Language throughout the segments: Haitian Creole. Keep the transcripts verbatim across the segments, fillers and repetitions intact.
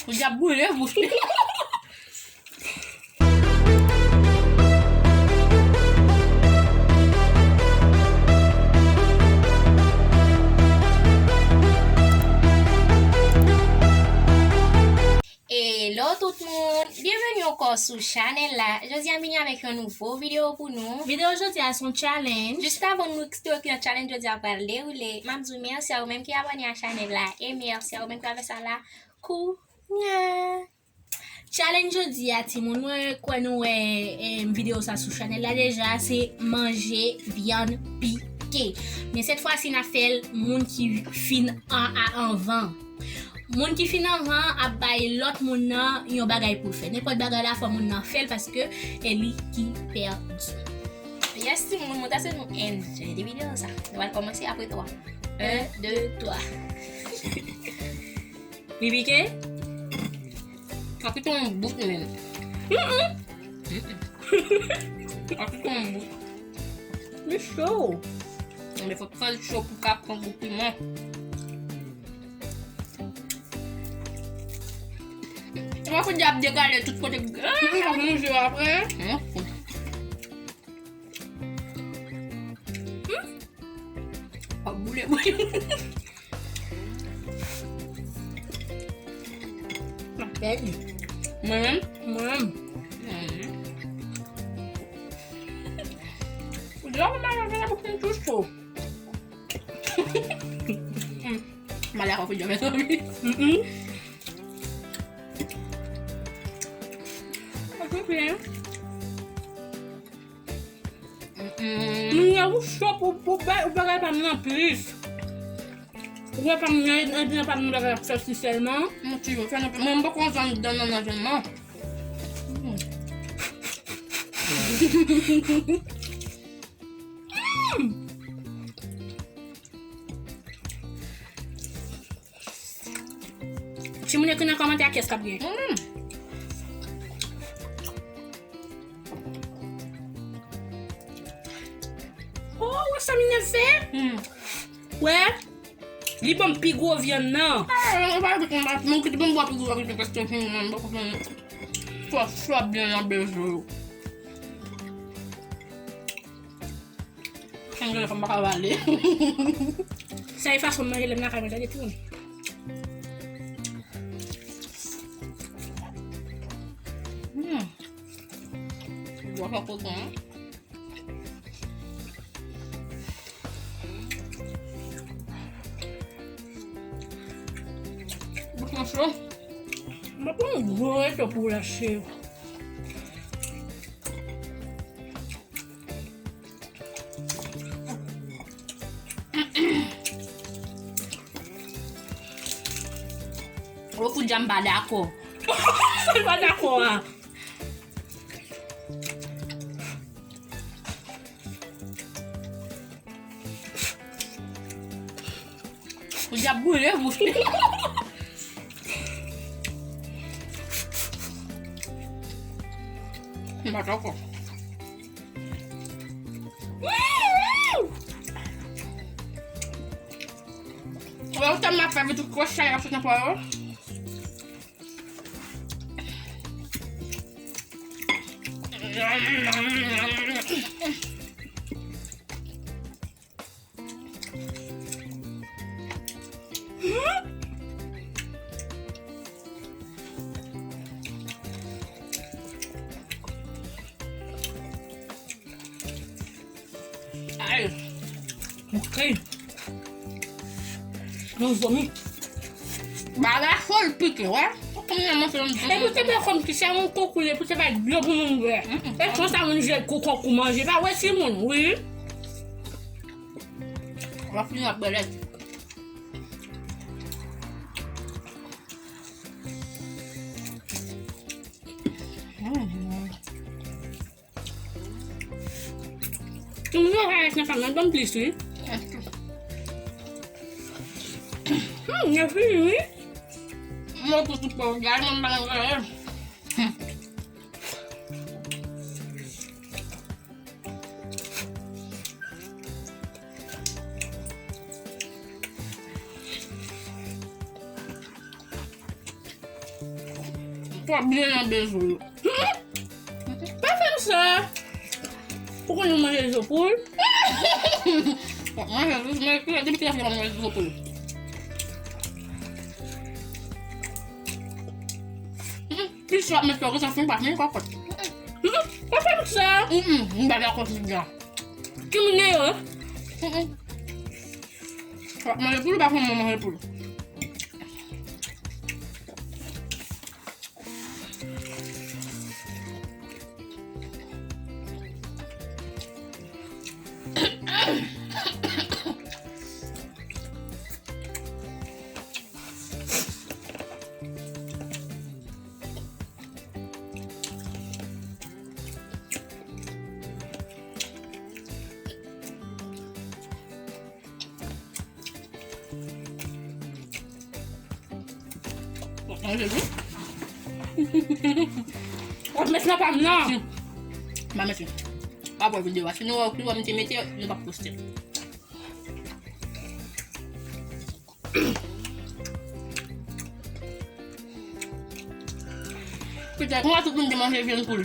Poudre a boule bouch li. Hello tout moun! Byenveni ankò sou chanèl la. Jodi a m vini avèk yon nouvo videyo pou nou. Videyo jodi a se yon challenge. Jis avan nou eksplike challenge jodi a pral dewoule, m ap di w mèsi a ou menm ki abòne a chanèl la e mèsi a ou menm ki ap fè sa la kounya. Challenge jodi a, timoun, mwen kwè nou wè, em, videyo sa sou chanèl la deja, se manje vyann pike. Men sèt fwa si n ap fè l moun ki fin an a anvan. Moun ki fin anvan ap bay lòt moun nan yon bagay pou l fè. Nenpòt bagay la fò moun nan fè l paske e li ki pèdi. Yes, timoun, mwen ta swete nou enjoy de videyo sa. Nou pral kòmanse apre twa. En, de, twa. Li pike? Sa pito yon bout menm. Mm-mm. Sa pito yon bout. Li cho. Men fòk fè l cho pou ka pran gou piman. Mwen fè diab degale tout kote. Mm-mm, ap manje apre. Mm. Ap boule, boule. M ap pèdi. Mwen menm? Mwen menm. Ou di, "Oh, mwen pa fè la pou fè tou cho." M ale akò fè djòb eto wi. Mm-mm. Oke, oke. Mm-mm. Moun nan ou cho pou, pou bay, ou bagay pa m nan plis. Ou wè pa m nan, nan pa m nan bagay ap sòti sèlman. Mwen ti yo, fè nan, mwen m poko zanmi dan nan nan sèlman. Mm. Mm. Timoun, ekri nan kòmantè kiyès k ap gen. Mm. Oh, wè sa Minev fè? Mm. Wè, li ban m pi gwo vyann nan. Ah, mwen pa, mwen pa, mwen kite ban m bwa pi gwo vyann paske mwen pa konn fò, fò byen nan bezwen yo. Anglè fò m pa ka pale. Sa e fason m manje lè m lakay mwen, tande tou. Hmm. Bwa pa koton, hein? Bouch mwen cho. Mwen pran yon gwo reto pou w lache. Ou fout jan m pa dakò. Sa l pa dakò a. Ou diab boule bouch li. M pa dakò. Wè, ou tann m ap fè vit ou kwè chay ap sot nan pwa yo. Ay. Ok. Mwen vomi. Bagay fò l pike, wè. Ou konn nan manje yon. E pou te bè kòm ki se yon konkou, e pou te bay dlo pou moun bwè. Mm-mm. E konsa moun jwe kou konkou manje. Pa wè si moun, wi. W ap fini ap bèlèt. Mm. Timoun yo ka rès nan fanm nan, ban m plis, wi. Hmm, yo fini, wi. Mwen pou tout pòv, gade mwen pa nan gade. Twò byen nan bezwen yo. Pa fè m sa. Ou konnen m manje zo poul? Manje zo, men depi kilè w ap manje zo poul? Plis w ap met twò, sa fin pa fin kòkòt. Pa fè m sa. M pa dakò sou sa. Ki moun yo? W ap manje poul, ou pa konn manje poul. Manje tou. Wòt mèt nan pa m nan. M pa mete. Pa wè videyo a. Si nou wè w ki wè m te mete, nou p ap poste. Petèt, mwen tout moun te manje vyann poul.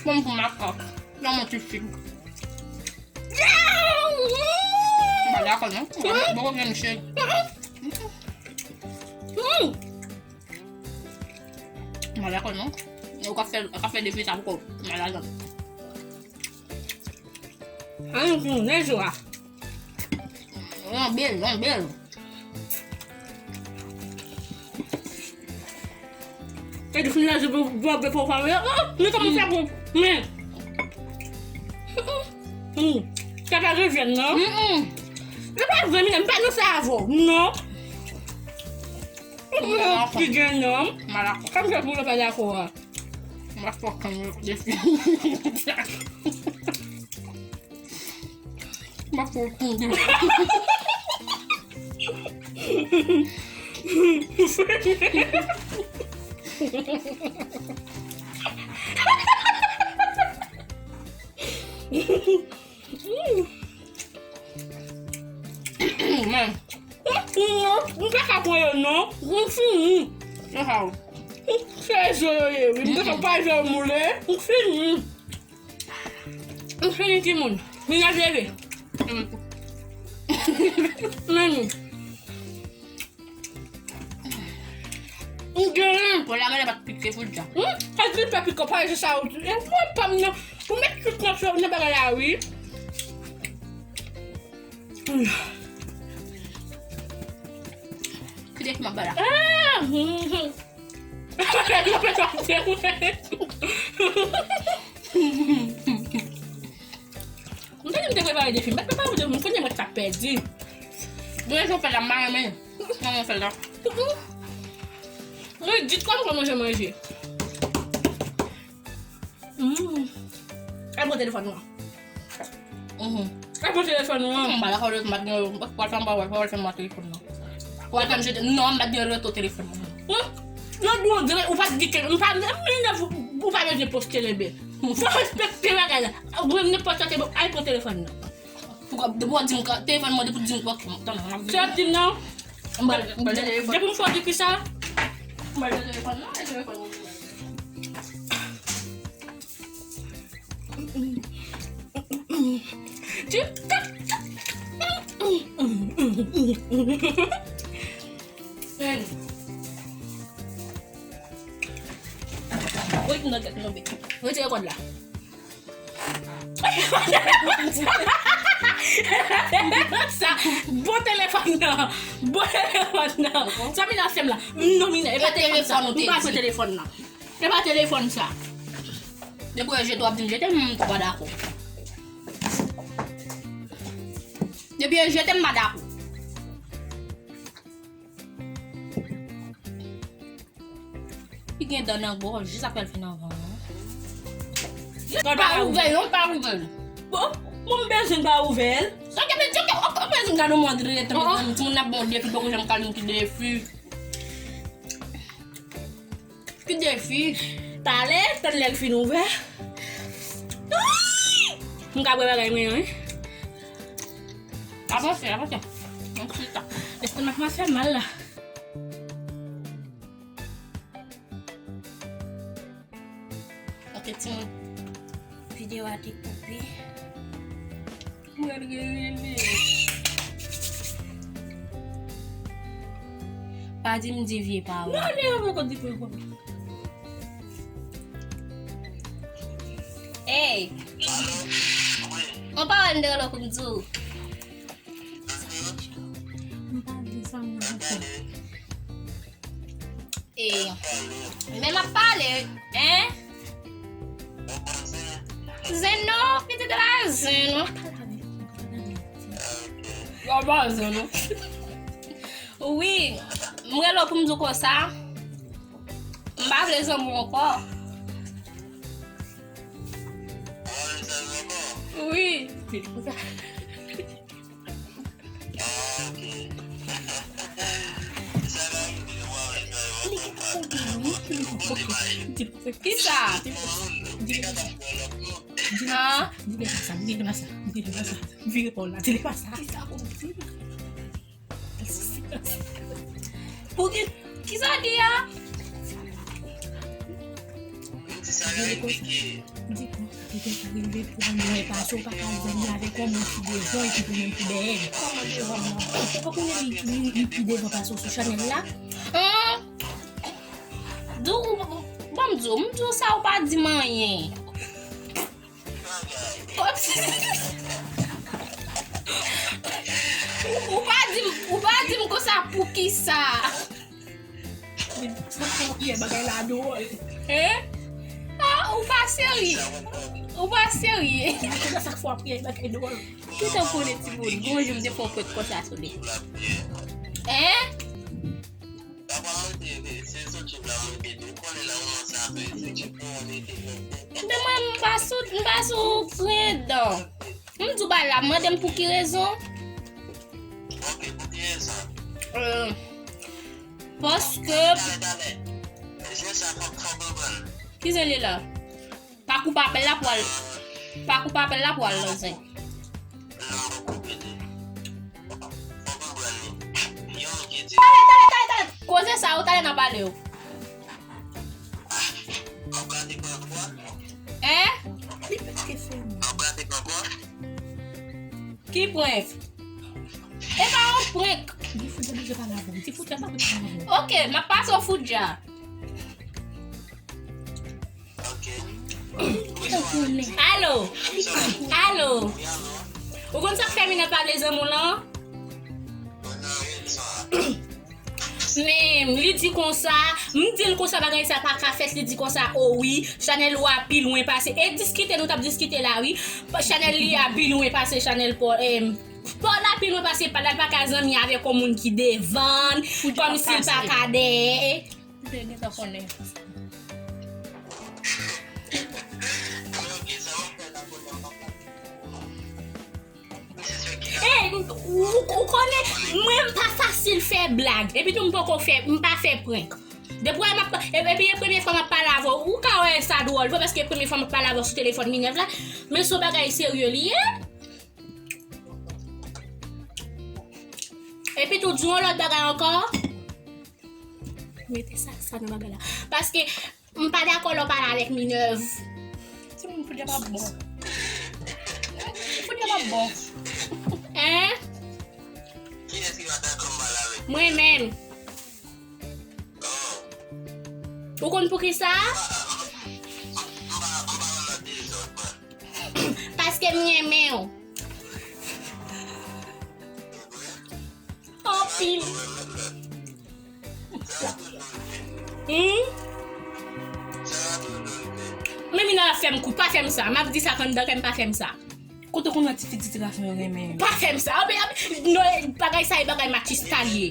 Kòm pou makak. Nan mwen ti fig. M pa dakò non. Mwen bòkò gen misye. M pa dakò non. Ou ka fè, ou ka fè defi sa pou kò w. M pa dakò. An nou tounen jou a. Yon bèl, yon bèl. E di fin la, je veux, je veux, je veux, je veux, men kòman sa bon, men. Sa pa revyen non. E pa vre, men m pa nan sa avè w non. Ki gen non. Malak. Kòm se pou yo pa dakò a. M ap fè w konn defi. M ap fè w konn defi. Men. M pa ka pran yo non. M fini. Nan sa w. Se zo yo ye wi. M pa ka pa je moule. M fini. M fini timoun. Vin leve. Men nou. M genyen. Bon, la, gade, pa t pike fout jan. Hmm? Sa gripe pike, pa se sa ou. E mwen pa m nan. Ou met tout nan, nan bagay la, wi. Ki defi m ap ba la? Ah! Hmm. M te di m te prepare defi, m pa t prepare defi, m konnen mwen t ap pèdi. Mwen jan fè la, m pa renmen. Kòman fè la? Ridit, kòman fè manje manje? Mm. Al pran telefòn nou an. Mhm. Al pran telefòn nou an. M pa dakò, m pa t gen, m pa t fè, m pa t fè, m pa t fè telefòn nan. Ou al fè m jete, non, m pa t gen reto telefòn nan. Hmm? Yo di w dre, ou pa t di ke, m pa, m, m, ou pa bezwen poste lebe. Fò respekte bagay la. Ou nenpòt sa te bon, al pran telefòn nan. Pou, depi w di m ka, telefòn mwen, depi w di m pa, tann, m ap di. Sa w di m nan? M pral, m pral jete telefòn. Depi m fè w di ki sa? M pral jete telefòn nan, e telefòn mwen. Wait, nugget, no, baby. Retire kòd la. Sa, bon telefòn nan. Bon telefòn nan. Sa Mina fè m la. Non, Mina, e pa telefòn sa. M pa jwe telefòn nan. E pa telefòn sa. Depi w jete, w ap di m jete, m tou pa dakò. Depi w jete, m pa dakò. Li gen dan nan gòj, jis apre l fin anvan an. Pa ouvè l, non, pa ouvè l. Bon, bon, m bezwen pa ouvè l. Sa gen de Dye, ou bezwen gade yon mòd rete, mezanmi, timoun ap bon defi, poko janm ka jwenn ki defi. Ki defi? Talè, tann lè l fin ouvè. M ka bwè bagay mwen an, wi. Avanse, avanse. Mwen chita. Lestomak mwen fè mal la. Yo a te koupe. Mwen rele. Pa di m di vye pawòl. Non, li an poko di vye pawòl. Ey! Yon pawòl m te rele w pou m di w. M pa di sa, m di sa. E, men m ap pale, en? Zen non, pitit la zen non. Yo pa zen non. Wi, m rele w pou m di w konsa. M pa vle zanmi w ankò. Wi. Kisa? Di li pa sa, di li pa sa, di li pa sa. Vire pa w la, di li pa sa. Kisa pou m di? Pou ki, kisa w di a? Di konsa, li te ka rive pou mwen pase, w pa ka zanmi avèk yon moun ki devan epi pou menm ki dèyè l. Kòman devan mwen? Ou pa konnen li, li, li pi devan pase w sou chanèl la? Hum. Di w, ban m di w, m di w sa ou pa di m anyen. Ou, ou pa di m, ou pa di m konsa poukisa? Sa k fè w ap ye bagay la dwòl. Hein? Ah, ou pa serye. Ou pa serye. Mwen konn sa k fè w ap ye bagay dwòl. Kite w konnen timoun, gon jou m te fè w prank konsa sou li. Hein? Papa mwen te, se sou tchip la mwen te di, ou konnen nan moman sa tou, e se tchip mwen mete mwen. Men mwen, m pa sou, m pa sou griyen dan. M di w bagay la, mande m pou ki rezon. Ok, pou ki rezon? Euh, paske. Talè, talè. Jwèt sa fò, fò konprann. Ki zen li la? Pa koupe apèl la pou al, pa koupe apèl la pou al nan zen. Non, mwen koupe li. Fò konprann li. Yon ki di. Talè, talè, talè, talè. Koze sa yo, talè n a pale yo. W ap gade prank ou a? Hein? Li pa te fè m. W ap gade prank ou a? Ki prank? E pa yon prank. Di Foudja bezwen pale avè w. Di Foudja pa bezwen pale avè w. Ok, m ap pase w Foudja. Alo? Alo? Ou konn sa k fè Minèv pa vle zanmi w lan? Men, li di konsa, m di l konsa bagay sa pa ka fèt, li di konsa, o wi, chanèl ou a pi lwen pase. E diskite nou t ap diskite la, wi. Chanèl li a pi lwen pase chanèl Paul, em, Paul la pi lwen pase pa l, l pa ka zanmi avèk yon moun ki devan l, kòmsi l pa ka dèyè. Ou te gentan konnen. Ey, ou, ou, ou konnen, mwen m pa fasil fè blag. Epi tou m poko fè, m pa fè prank. Depi w wè m ap, e, epi e premye fwa m ap pale avè w, ou ka wè sa dwòl vre, paske e premye fwa m ap pale avè w sou telefòn Minèv la, men se yon bagay serye li ye. Epi tou, di yon lòt bagay ankò. Mete sa, sa nan bagay la. Paske m pa dakò lè w pale avèk Minèv. Timoun, Foudja pa bon. Foudja pa bon. Hein? Kiyès ki pa dakò m pale avèk? Mwen menm. Oh. Ou konn poukisa? M pa, m pa, m pa nan dezòd, man. Paske m renmen w. Anpil. Hmm? Men Minèv ap fè m kou, pa fè m sa. M ap di sa k anndan kè m, pa fè m sa. Kote w konn wè ti fi ti gason yo renmen yo? Pa fè m sa. Anpil, anpil, non, bagay sa e bagay machista l ye.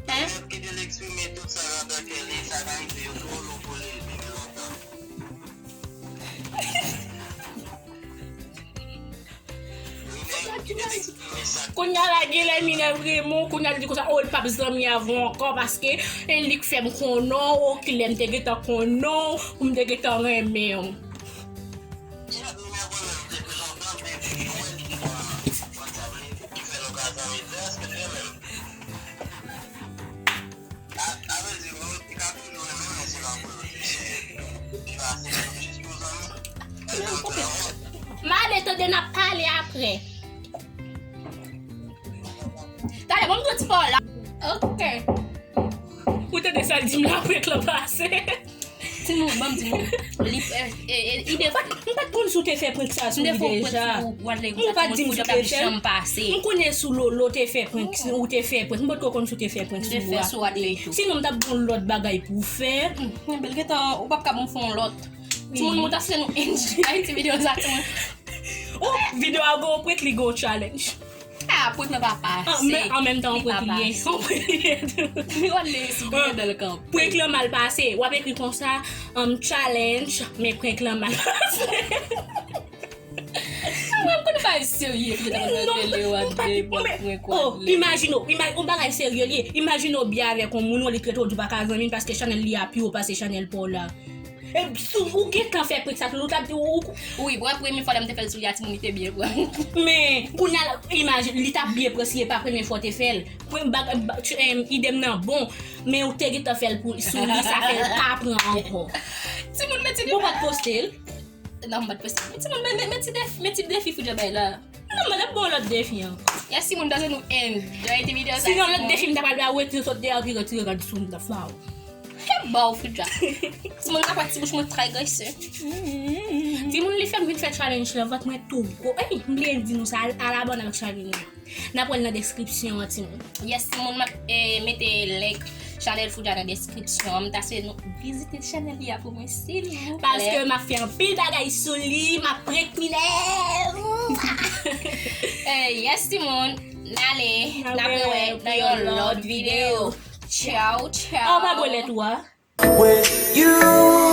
Hein? Kite l eksprime tout sa k anndan kè li, sa k rive yo twò lou pou li, li viv lontan. Kounye a la, genlè Minèv renmen w, kounye a l di konsa, o, l p ap zanmi avè w ankò, paske e li k fè m konnen w, o, kilè m te gentan konnen w, pou m te gentan renmen w. Talè, ban m di yon ti pawòl la. Ok. Ou tande sa l di m la, prank lan pase. Timoun, ban m di nou. Li, e, e, e, ide. M pa t konn si w te fè prank sa sou li deja. M pa t di m si w te fè l. M konnen sou Lolo te fè prank, si ou te fè prank. M pa t konn si w te fè prank sou Lolo. Sinon, m t ap gen yon lòt bagay pou w fè. Bèl gentan, ou p ap ka ban m fè yon lòt. Timoun, mwen ta fè nou enjoy ti videyo sa, timoun. Oh, videyo a gon prank, li gon challenge. Ah, prank lan pa pase. Ah, men an menm tan, yon prank li ye. Yon prank li ye tou. Li wale sou byen bèl kanpe. Prank lan mal pase. W ap ekri konsa, um, challenge, men prank lan mal pase. Mwen, m konn pa serye, ki te konn rele w ap de prank, prank w ap de. Imajine w, imaj-, yon bagay serye li ye. Imajine w byen avèk yon moun, ou li trete w di w pa ka zanmi l paske chanèl li a pi wo pase chanèl pa w la. E si w gentan fè prank sa tou, ou t ap di ou. Wi, bon, premye fwa lè m te fè l sou li a, timoun, li te byen pran. Men, kounye a la, imajine, li t ap byen pran si e pa premye fwa w te fè l. Pran bag, ba-, ch-, em, ide m nan bon, men ou te gentan fè l pou, sou li, sa fè l pa pran ankò. Timoun, men ti. Bon, ou pa t poste l? Non, m pa t poste l. Men timoun, men, men, men ti defi, men ti defi Foudja bay la. Non, mwen ap ba w lòt defi ankò. Yes, timoun, pase nou enjoy ti videyo sa. Si yon lòt defi m ta pral ba w, retire sòt deyò, retire, retire rad sou m, ta fla w. Fè ba w Foudja. Timoun, nan pati bouch mwen tray gòse. Timoun, li fè m vin fè challenge la, vant mwen tou gwo. Ey, m bliye di nou sa, al, al abòne avèk chanèl nou. N ap wè l nan deskripsyon an, timoun. Yes, timoun, m ap, eh, mete link chanèl Foudja nan deskripsyon an. M ta swete nou vizite chanèl li a pou mwen, silvouplè. Paske m ap fè anpil bagay sou li, m ap prank Minerve. Eh, yes, timoun. N ale, n ap rewè nan yon lòt videyo. Tchaw, tchaw. An pa bwè lèt ou a. With you.